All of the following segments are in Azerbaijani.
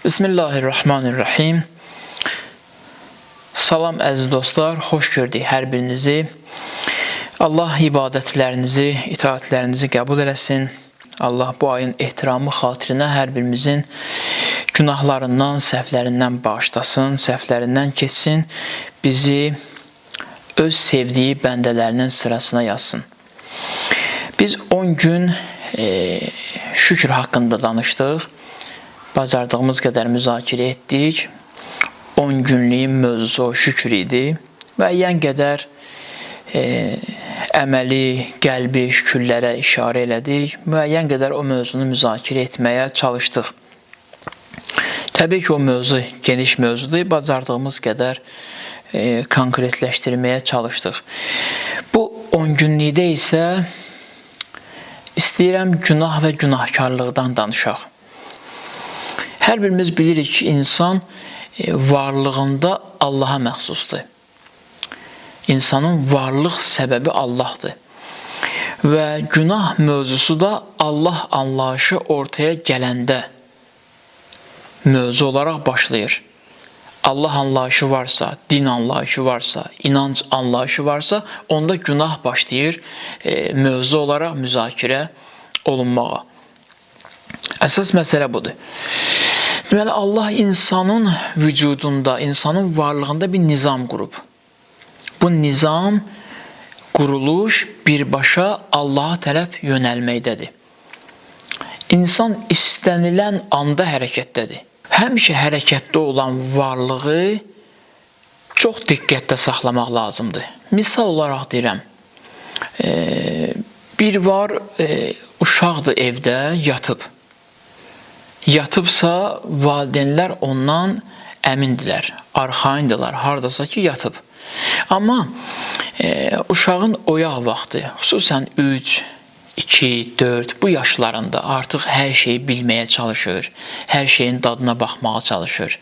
Bismillahirrahmanirrahim. Salam əziz dostlar, xoş gördük hər birinizi. Allah ibadətlərinizi, itaatlərinizi qəbul eləsin. Allah bu ayın ehtiramı xatirinə hər birimizin günahlarından, səhvlərindən bağışlasın, səhvlərindən keçsin, bizi öz sevdiyi bəndələrinin sırasına yazsın. Biz 10 gün şükür haqqında danışdıq. Bacardığımız qədər müzakirə etdik. 10 günlüyün mövzusu o şükür idi. Müəyyən qədər əməli, qəlbi şükürlərə işarə elədik. Müəyyən qədər o mövzunu müzakirə etməyə çalışdıq. Təbii ki, o mövzu geniş mövzudur. Bacardığımız qədər konkretləşdirməyə çalışdıq. Bu 10 günlükdə isə istəyirəm günah və günahkarlıqdan danışaq. Hər birimiz bilirik ki, insan varlığında Allaha məxsusdur. İnsanın varlıq səbəbi Allahdır. Və günah mövzusu da Allah anlayışı ortaya gələndə mövzu olaraq başlayır. Allah anlayışı varsa, din anlayışı varsa, inanc anlayışı varsa, onda günah başlayır mövzu olaraq müzakirə olunmağa. Əsas məsələ budur. Deməli, Allah insanın vücudunda, insanın varlığında bir nizam qurub. Bu nizam, quruluş birbaşa Allaha tərəf yönəlməkdədir. İnsan istənilən anda hərəkətdədir. Həmişə hərəkətdə olan varlığı çox diqqətdə saxlamaq lazımdır. Misal olaraq deyirəm, bir var uşaqdır evdə yatıb. Yatıbsa valideynlər ondan əmindirlər, arxayındılar, hardasa ki yatıb. Amma uşağın oyaq vaxtı, xüsusən 3, 2, 4 bu yaşlarında artıq hər şeyi bilməyə çalışır, hər şeyin dadına baxmağa çalışır,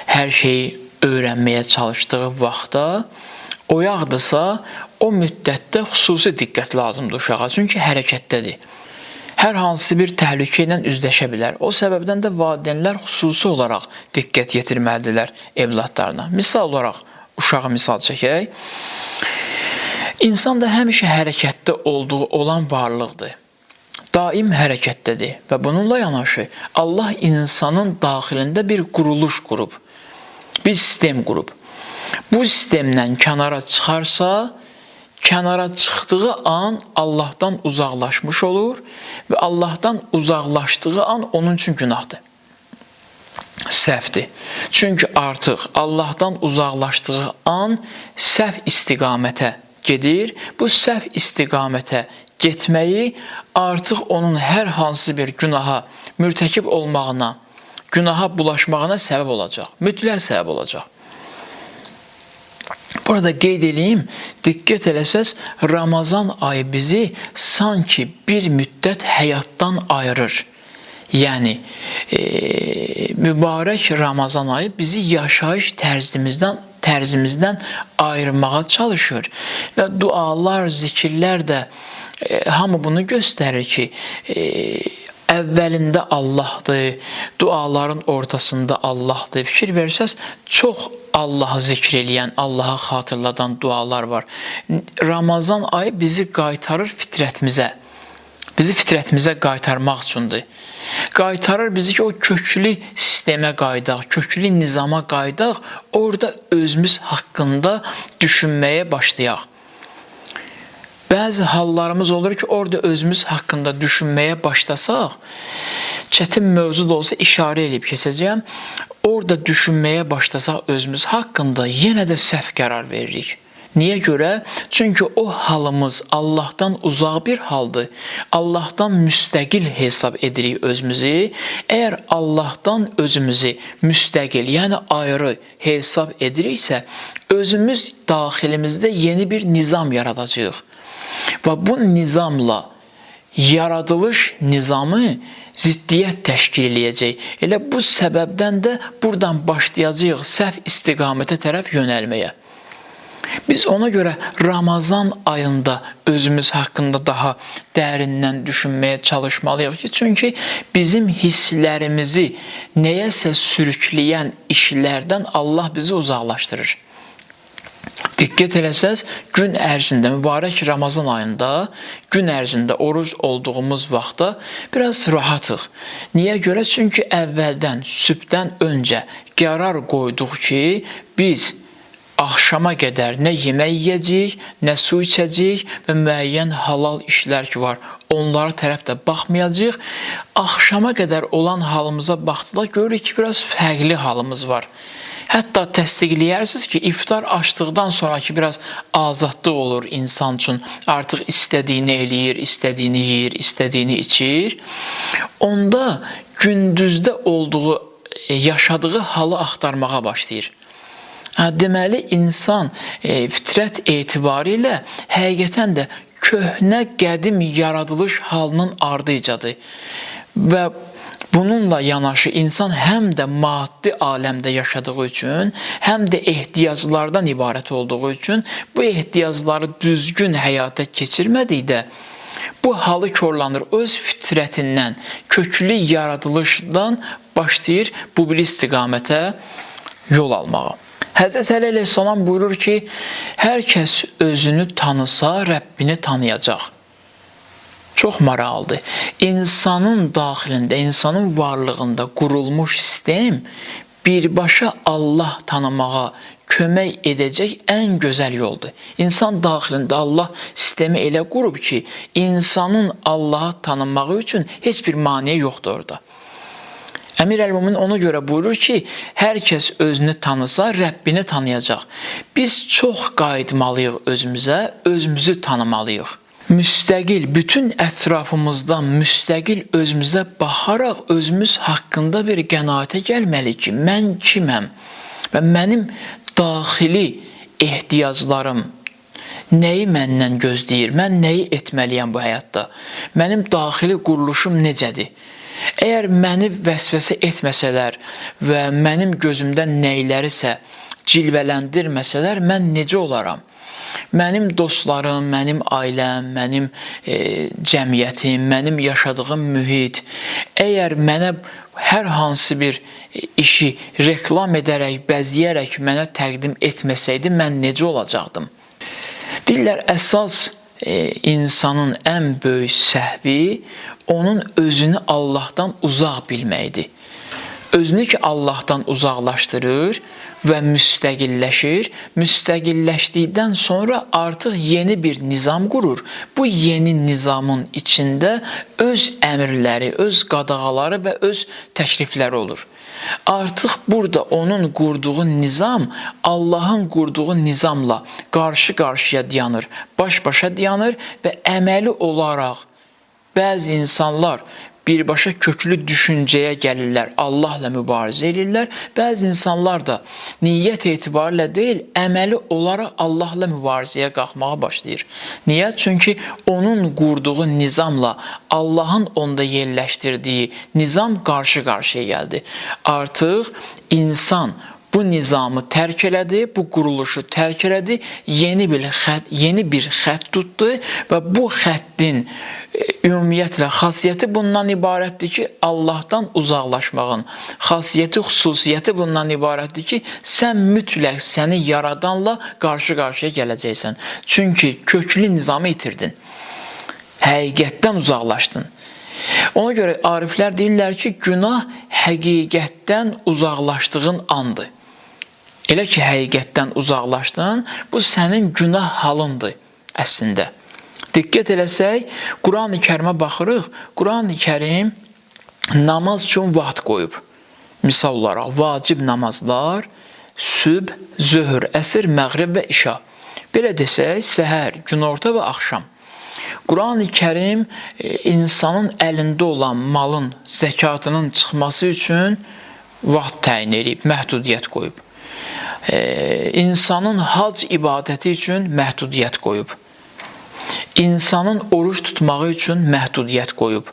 hər şeyi öyrənməyə çalışdığı vaxtda oyaqdırsa, o müddətdə xüsusi diqqət lazımdır uşağa, çünki hərəkətdədir. Hər hansı bir təhlükə ilə üzləşə bilər. O səbəbdən də valideynlər xüsusi olaraq diqqət yetirməlidirlər evladlarına. Misal olaraq uşağı misal çəkək. İnsan da həmişə hərəkətdə olduğu olan varlıqdır. Daim hərəkətdədir və bununla yanaşı Allah insanın daxilində bir quruluş qurub, bir sistem qurub. Bu sistemdən kənara çıxarsa, kənara çıxdığı an Allahdan uzaqlaşmış olur və Allahdan uzaqlaşdığı an onun üçün günahdır. Səhvdir. Çünki artıq Allahdan uzaqlaşdığı an səhv istiqamətə gedir. Bu səhv istiqamətə getməyi artıq onun hər hansı bir günaha mürtəkib olmağına, günaha bulaşmağına səbəb olacaq. Mütləq səbəb olacaq. Burada qeyd eləyim, diqqət eləsəz, Ramazan ayı bizi sanki bir müddət həyatdan ayırır. Yəni, mübarək Ramazan ayı bizi yaşayış tərzimizdən ayırmağa çalışır. Və dualar, zikirlər də hamı bunu göstərir ki, əvvəlində Allahdır, duaların ortasında Allahdır. Fikir versəz, çox Allahı zikr eləyən, Allahı xatırladan dualar var. Ramazan ayı bizi qaytarır fitrətimizə. Bizi fitrətimizə qaytarmaq üçündür. Qaytarır bizi ki, o köklü sistemə qayıdaq, köklü nizama qayıdaq, orada özümüz haqqında düşünməyə başlayaq. Bəzi hallarımız olur ki, orada özümüz haqqında düşünməyə başlasaq, çətin mövzu da olsa işarə eləyib keçəcəyəm. Orada düşünməyə başlasaq özümüz haqqında yenə də səhv qərar veririk. Niyə görə? Çünki o halımız Allahdan uzaq bir haldır. Allahdan müstəqil hesab edirik özümüzü. Əgər Allahdan özümüzü müstəqil, yəni ayrı hesab ediriksə, özümüz daxilimizdə yeni bir nizam yaradacağıq. Və bu nizamla yaradılış nizamı ziddiyyət təşkil eləyəcək. Elə bu səbəbdən də buradan başlayacağıq səhv istiqamətə tərəf yönəlməyə. Biz ona görə Ramazan ayında özümüz haqqında daha dərindən düşünməyə çalışmalıyıq ki, çünki bizim hisslərimizi nəyəsə sürükləyən işlərdən Allah bizi uzaqlaşdırır. Diqqət eləsəz, gün ərzində, mübarək Ramazan ayında, gün ərzində oruc olduğumuz vaxtda biraz rahatıq. Niyə görə? Çünki əvvəldən, sübhdən öncə qərar qoyduq ki, biz axşama qədər nə yemək yeyəcəyik, nə su içəcəyik və müəyyən halal işlər ki var, onlara tərəf də baxmayacağıq. Axşama qədər olan halımıza baxdılar, görürük ki, biraz fərqli halımız var. Hətta təsdiqləyərsiniz ki, iftar açdıqdan sonraki biraz azadlıq olur insan üçün. Artıq istədiyini eləyir, istədiyini yeyir, istədiyini içir. Onda gündüzdə olduğu, yaşadığı halı axtarmağa başlayır. Deməli, insan fitrət etibarilə həqiqətən də köhnə, qədim yaradılış halının ardıcadır. Və bununla yanaşı insan həm də maddi aləmdə yaşadığı üçün, həm də ehtiyaclardan ibarət olduğu üçün bu ehtiyacları düzgün həyata keçirmədikdə bu halı korlanır. Öz fitrətindən, köklü yaradılışdan başlayır bu bir istiqamətə yol almağa. Həzrət Əli əleyhissalam buyurur ki, hər kəs özünü tanısa, Rəbbini tanıyacaq. Çox maraqlıdır. İnsanın daxilində, insanın varlığında qurulmuş sistem birbaşa Allah tanımağa kömək edəcək ən gözəl yoldur. İnsan daxilində Allah sistemi elə qurub ki, insanın Allahı tanımağı üçün heç bir maneə yoxdur orada. Əmir əl-Mömin ona görə buyurur ki, hər kəs özünü tanısa, Rəbbini tanıyacaq. Biz çox qayıtmalıyıq özümüzə, özümüzü tanımalıyıq. Müstəqil, bütün ətrafımızdan müstəqil özümüzə baxaraq özümüz haqqında bir qənaətə gəlməliyik ki, mən kiməm və mənim daxili ehtiyaclarım nəyi məndən gözləyir, mən nəyi etməliyəm bu həyatda, mənim daxili quruluşum necədir? Əgər məni vəsvəsə etməsələr və mənim gözümdən nəylərisə cilvələndirməsələr, mən necə olaram? Mənim dostlarım, mənim ailəm, mənim cəmiyyətim, mənim yaşadığım mühit, əgər mənə hər hansı bir işi reklam edərək, bəzəyərək mənə təqdim etməsəydi, mən necə olacaqdım? Deyirlər, əsas insanın ən böyük səhvi onun özünü Allahdan uzaq bilməkdir. Özünü ki Allahdan uzaqlaşdırır və müstəqilləşir. Müstəqilləşdikdən sonra artıq yeni bir nizam qurur. Bu yeni nizamın içində öz əmrləri, öz qadağaları və öz təklifləri olur. Artıq burada onun qurduğu nizam Allahın qurduğu nizamla qarşı-qarşıya dayanır, baş-başa dayanır və əməli olaraq bəzi insanlar birbaşa köklü düşüncəyə gəlirlər, Allahla mübarizə edirlər. Bəzi insanlar da niyyət etibarilə deyil, əməli olaraq Allahla mübarizəyə qalxmağa başlayır. Niyə? Çünki onun qurduğu nizamla Allahın onda yerləşdirdiyi nizam qarşı-qarşıya gəldi. Artıq insan bu nizamı tərk elədi, bu quruluşu tərk elədi, yeni bir xətt tutdu və bu xəttin ümumiyyətlə xasiyyəti bundan ibarətdir ki, Allahdan uzaqlaşmağın xasiyyəti, xüsusiyyəti bundan ibarətdir ki, sən mütləq səni yaradanla qarşı-qarşıya gələcəksən. Çünki köklü nizamı itirdin. Həqiqətdən uzaqlaşdın. Ona görə ariflər deyirlər ki, günah həqiqətdən uzaqlaşdığın andır. Elə ki, həqiqətdən uzaqlaşdın, bu sənin günah halındır əslində. Diqqət eləsək, Quran-ı Kərimə baxırıq. Quran-ı Kərim namaz üçün vaxt qoyub. Misal olaraq, vacib namazlar, sübh, zöhr, əsr, məğrib və işa. Belə desək, səhər, günorta və axşam. Quran-ı Kərim insanın əlində olan malın zəkatının çıxması üçün vaxt təyin edib, məhdudiyyət qoyub. İnsanın hac ibadəti üçün məhdudiyyət qoyub. İnsanın oruc tutmağı üçün məhdudiyyət qoyub.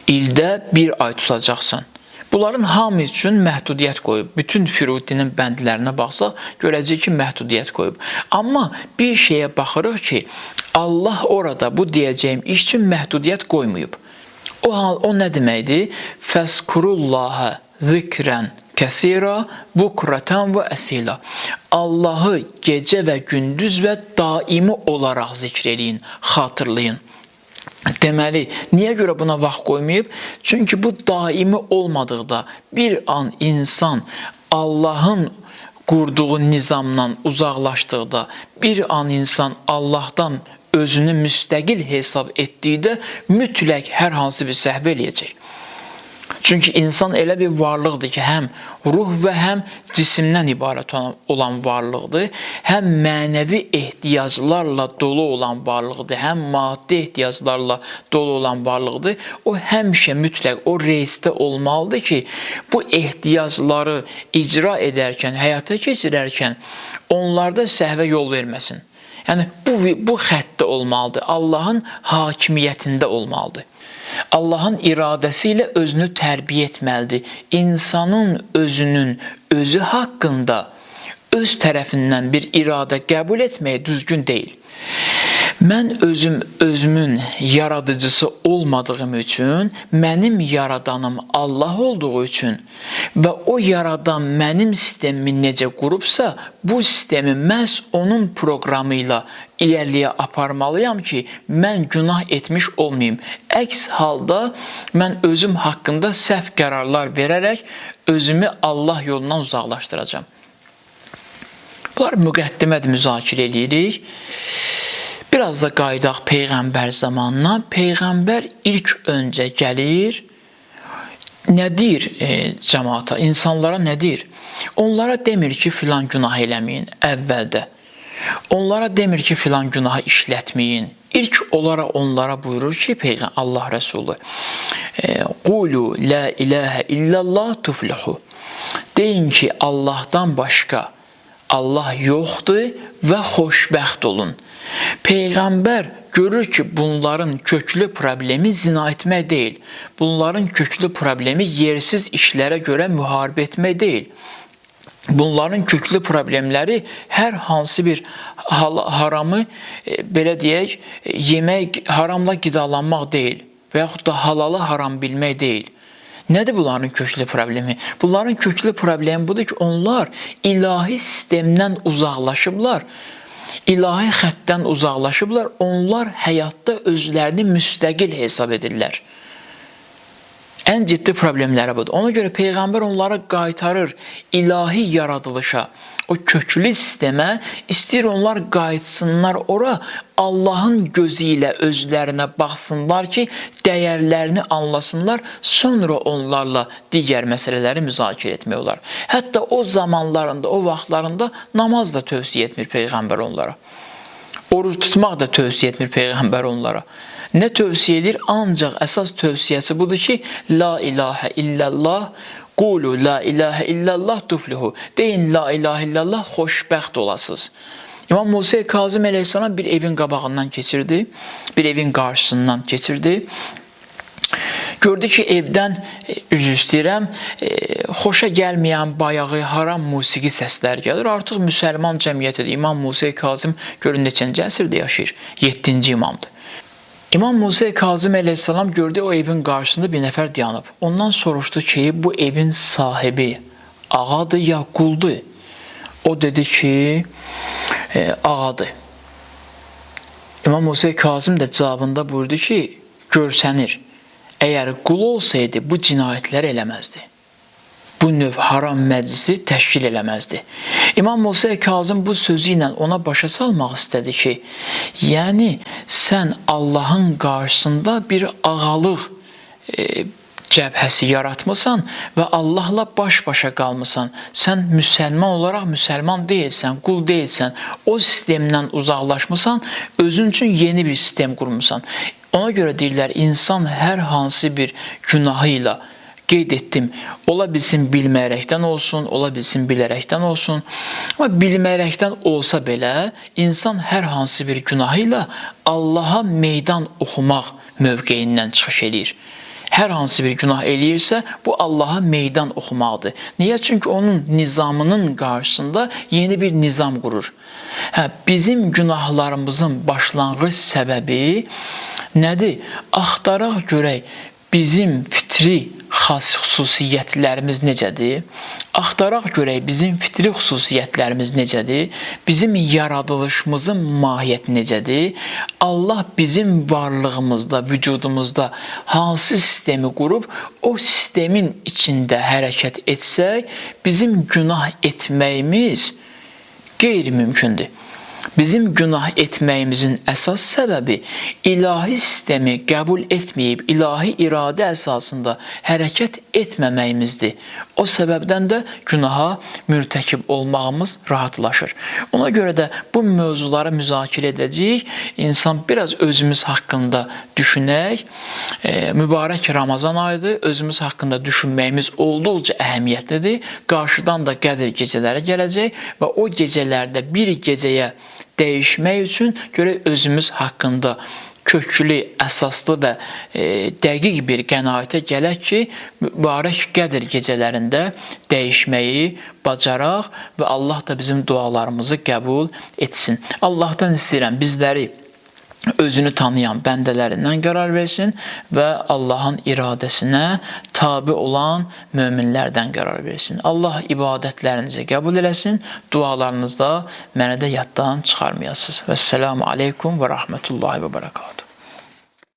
İldə bir ay tutacaqsan. Bunların hamı üçün məhdudiyyət qoyub. Bütün Firuddinin bəndlərinə baxsaq, görəcəyik ki, məhdudiyyət qoyub. Amma bir şeyə baxırıq ki, Allah orada bu deyəcəyim iş üçün məhdudiyyət qoymayıb. O hal, o nə deməkdir? Fəzkurullaha zikrən kəsira bukratan və əsila. Allahı gecə və gündüz və daimi olaraq zikr eləyin, xatırlayın. Deməli, niyə görə buna vaxt qoymayıb? Çünki bu daimi olmadıqda bir an insan Allahın qurduğu nizamdan uzaqlaşdıqda, bir an insan Allahdan özünü müstəqil hesab etdikdə mütləq hər hansı bir səhv eləyəcək. Çünki insan elə bir varlıqdır ki, həm ruh və həm cisimdən ibarət olan varlıqdır, həm mənəvi ehtiyaclarla dolu olan varlıqdır, həm maddi ehtiyaclarla dolu olan varlıqdır. O həmişə mütləq o reysdə olmalıdır ki, bu ehtiyacları icra edərkən, həyata keçirərkən onlarda səhvə yol verməsin. Yəni bu xəttdə olmalıdır. Allahın hakimiyyətində olmalıdır. Allahın iradəsi ilə özünü tərbiyə etməlidir. İnsanın özünün özü haqqında öz tərəfindən bir iradə qəbul etməyi düzgün deyil. Mən özüm özümün yaradıcısı olmadığım üçün, mənim yaradanım Allah olduğu üçün və o yaradan mənim sistemimi necə qurubsa, bu sistemi məhz onun proqramı ilə irəliyə aparmalıyam ki, mən günah etmiş olmayım. Əks halda mən özüm haqqında səhv qərarlar verərək özümü Allah yolundan uzaqlaşdıracağam. Bunlar müqəddimədir, müzakirə eləyirik. Biraz da qayıdaq Peyğəmbər zamanına. Peyğəmbər ilk öncə gəlir, nə deyir cəmaata, insanlara nə deyir? Onlara demir ki, filan günah eləməyin əvvəldə. Onlara demir ki, filan günahı işlətməyin. İlk olaraq onlara buyurur ki, Peyğəmbər Allah Rəsulu, Qulu la ilahə illallah tuflihu. Deyin ki, Allahdan başqa Allah yoxdur və xoşbəxt olun. Peyğəmbər görür ki, bunların köklü problemi zina etmək deyil. Bunların köklü problemi yersiz işlərə görə müharibə etmək deyil. Bunların köklü problemləri hər hansı bir haramı, belə deyək, yemək, haramla qidalanmaq deyil və yaxud da halalı haram bilmək deyil. Nədir bunların köklü problemi? Bunların köklü problemi budur ki, onlar ilahi sistemdən uzaqlaşıblar, ilahi xəttdən uzaqlaşıblar, onlar həyatda özlərini müstəqil hesab edirlər. Ən ciddi problemləri budur. Ona görə Peyğəmbər onları qaytarır ilahi yaradılışa, o köklü sistemə, istəyir onlar qayıtsınlar ora, Allahın gözü ilə özlərinə baxsınlar ki, dəyərlərini anlasınlar, sonra onlarla digər məsələləri müzakirə etmək olar. Hətta o zamanlarında, o vaxtlarında namaz da tövsiyə etmir Peyğəmbər onlara. Oruc tutmaq da tövsiyə etmir Peyğəmbər onlara. Nə tövsiyə edir? Ancaq əsas tövsiyəsi budur ki, La ilahə illallah, qulu la ilahə illallah tuflihu. Deyin la ilahə illallah, xoşbəxt olasınız. İmam Musa Kazım əleyhissalam bir evin qabağından keçirdi, bir evin qarşısından keçirdi. Gördü ki, evdən, üzr istəyirəm, xoşa gəlməyən bayağı haram musiqi səslər gəlir. Artıq müsəlman cəmiyyətidir. İmam Musa Kazım görün neçənci əsrdə yaşayır? 7-ci imamdır. İmam Musa Kazım əleyhissalam gördü o evin qarşısında bir nəfər dayanıb. Ondan soruşdu ki, bu evin sahibi ağadır ya quldur? O dedi ki, ağadır. İmam Musa Kazım da cavabında buyurdu ki, görsənir. Əgər qul olsaydı bu cinayətləri eləməzdi. Bu növ haram məclisi təşkil eləməzdi. İmam Musa Kazım bu sözü ilə ona başa salmaq istədi ki, yəni sən Allahın qarşısında bir ağalıq cəbhəsi yaratmısan və Allahla baş-başa qalmısan. Sən müsəlman olaraq müsəlman deyilsən, qul deyilsən. O sistemdən uzaqlaşmısan, özün üçün yeni bir sistem qurmusan. Ona görə deyirlər, insan hər hansı bir günahı ilə, qeyd etdim, ola bilsin bilməyərəkdən olsun, ola bilsin bilərəkdən olsun. Amma bilməyərəkdən olsa belə, insan hər hansı bir günahı ilə Allaha meydan oxumaq mövqeyindən çıxış eləyir. Hər hansı bir günah eləyirsə, bu Allaha meydan oxumaqdır. Niyə? Çünki onun nizamının qarşısında yeni bir nizam qurur. Hə, bizim günahlarımızın başlanğıc səbəbi nədir? Axtaraq görək bizim fitri xas xüsusiyyətlərimiz necədir? Axtaraq görək bizim fitri xüsusiyyətlərimiz necədir? Bizim yaradılışımızın mahiyyəti necədir? Allah bizim varlığımızda, vücudumuzda hansı sistemi qurub, o sistemin içində hərəkət etsək, bizim günah etməyimiz qeyri-mümkündür. Bizim günah etməyimizin əsas səbəbi ilahi sistemi qəbul etməyib, ilahi iradə əsasında hərəkət etməməyimizdir. O səbəbdən də günaha mürtəkib olmağımız rahatlaşır. Ona görə də bu mövzuları müzakirə edəcəyik. İnsan biraz özümüz haqqında düşünək. Mübarək Ramazan ayıdır. Özümüz haqqında düşünməyimiz olduqca əhəmiyyətlidir. Qarşıdan da Qədir gecələri gələcək və o gecələrdə bir gecəyə dəyişmək üçün görək özümüz haqqında köklü, əsaslı və dəqiq bir qənaətə gələk ki, mübarək Qədir gecələrində dəyişməyi bacaraq və Allah da bizim dualarımızı qəbul etsin. Allahdan istəyirəm bizləri özünü tanıyan bəndələrindən qərar versin və Allahın iradəsinə tabi olan möminlərdən qərar versin. Allah ibadətlərinizi qəbul eləsin, dualarınızda məni də yaddan çıxarmayasınız. Vəssalamu aleykum və rəhmətullahi və bərəkatuhu.